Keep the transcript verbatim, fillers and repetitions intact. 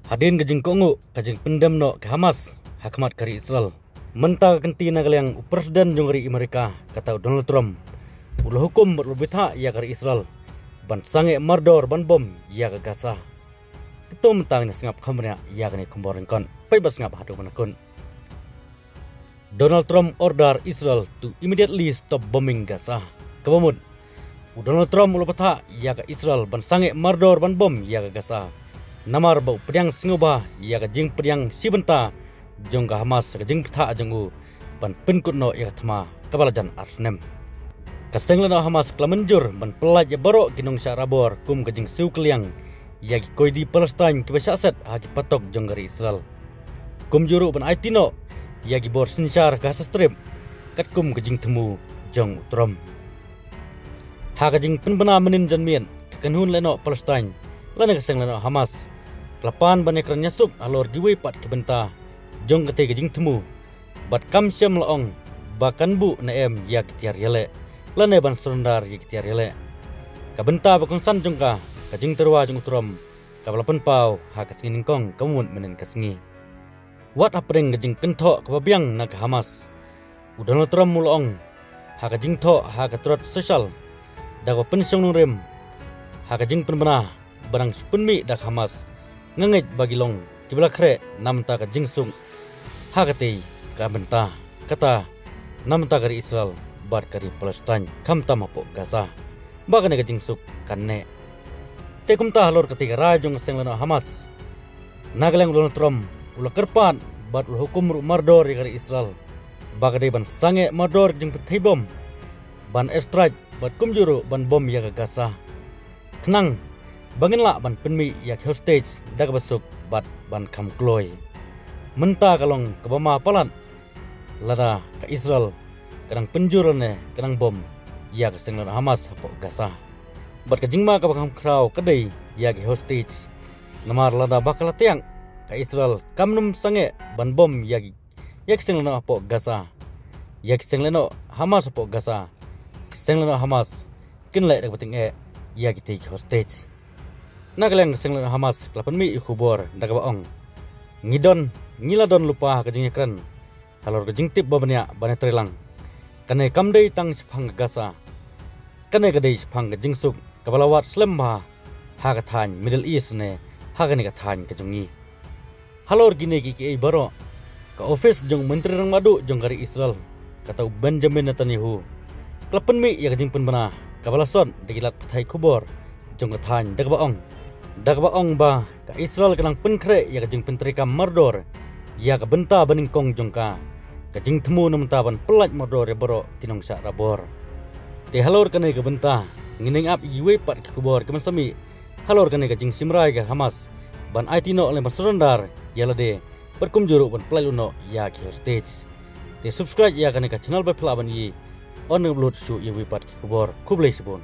Hadien ka jingkohnguh ka jingpyndem noh ka Hamas ha khmat ka ri Israel, mynta ka kynti na ka liang u President jong ka ri Amerika, kata u Donald Trump, u la hukum bad u la bthah ïa ka ri Israel ban sangeh mardor ban bom ïa ka Gaza. Te to mynta ngin sngap kham bniah ïa kane ka khubor lyngkot. Peit bad sngap haduh ban da kut. Donald Trump order Israel to immediately stop bombing Gaza. Kaba mut, u Donald Trump u la bthah ïa ka Israel ban sangeh mardor ban bom ïa ka Gaza, namar ba u pdiang sngewbha ïa ka jingpdiang shi bynta jong ka Hamas ha ka jingbthah jong u ban pynkut noh ïa ka thma kaba la jan ar snem. Ka seng lehnoh Hamas ka la mynjur ban pyllait ïa baroh ki nongshah rabor kum ka jingsiew kylliang ïa ki koidi Palestine kiba shah set ha ki patok jong ka ri Israel, kumjuh ruh ban aiti noh ïa ki bor synshar ha Gaza Strip, katkum ka jingthmu jong u Trump. Ha ka jingpynbna mynnin janmiet, ka kynhun lehnoh Palestine lane ka seng lehnoh Hamas ka la pan ban ïakren ïasuk halor kiwei pat ki bynta jong katei ka jingthmu, bad kam shym la ong ba kan buh ne em ïa ki tiar ïaleh lane ban surrender ïa ki tiar ïaleh. Ka bynta ba kongsan jong ka, ka jingtyrwa jong u Trump kaba la pynpaw ha ka sngi nyngkong kaba mut mynnin ka sngi. Wat hapdeng ka jingkynthoh kaba biang na ka Hamas, u Donald Trump u la ong ha ka jingthoh ha ka Truth Social, da kaba pynshong nongrim ha ka jingpynbna ba dang shu pynmih da ka Hamas, nga ngeit ba ki long kiba la khreh na bynta ka jingsuk ha katei ka bynta, kata na bynta ka ri Israel bad ka ri Palestine, khamtam hapoh Gaza, ba kane ka jingsuk kan neh. Te kumta halor katei ka rai jong ka seng lehnoh Hamas, na ka liang u Donald Trump u la kyrpad bad u la hukum ruh mardor ïa ka ri Israel ba ka dei ban sangeh mardor ka jingpynthei bom, ban airstrike bad kumjuh ruh ban bom ïa ka Gaza, khnang ba ngin lah ban pynmih ïa ki hostage da kaba suk bad ban kham kloi. Mynta ka long kaba ma palat lada ka Israel ka dang pynjur lane ka dang bom ïa ka seng lehnoh Hamas hapoh Gaza. Bad ka jingma kaba kham khraw ka dei ïa ki hostage, namar lada ba ka la thiah, ka Israel kam nym sangeh ban bom ïa ki, ïa ki seng lehnoh hapoh Gaza, ïa ki seng lehnoh Hamas hapoh Gaza, ki seng lehnoh Hamas kin leh da kaba tyngeh ïa kitei ki hostage. Na ka liang ka seng lehnoh Hamas ka la pynmih ïa u khubor da kaba ong, ngi don, ngi la don lypa ha ka jingïakren halor ka jingtip ba bniah ban ïatreilang. Kane kam dei tang shaphang ka Gaza, kane ka dei shaphang ka jingsuk kaba la wad slem bha ha ka thaiñ Middle East ne ha kane ka thaiñ ka jong ngi. Halor kine kiei kiei baroh, ka ophis jong u Myntri Rangbah Duh jong ka ri Israel, kata u Benjamin Netanyahu, ka la pynmih ïa ka jingpynbna kaba la sot da ki lad pathai khubor jong ka thaiñ da kaba ong, da kaba ong ba ka Israel ka nang pynkhreh ïa ka jingpyntreikam mardor ïa ka bynta banyngkong jong ka, ka jingthmu na bynta ban pyllait mardor ïa baroh ki nongshah rabor. Te halor kane ka bynta ngin ïeng ap ïa kiwei pat ki khubor kiban sa mih halor kane ka jingshim rai ka Hamas ban aiti noh lane ban surrender ïa lade bad kumjuh ruh ban pyllait lut noh ïa ki hostage. Te subscribe ïa kane ka channel ba phi lah ban ïohi ban ym lut shuh ïa kiwei pat ki khubor. Khublei shibun.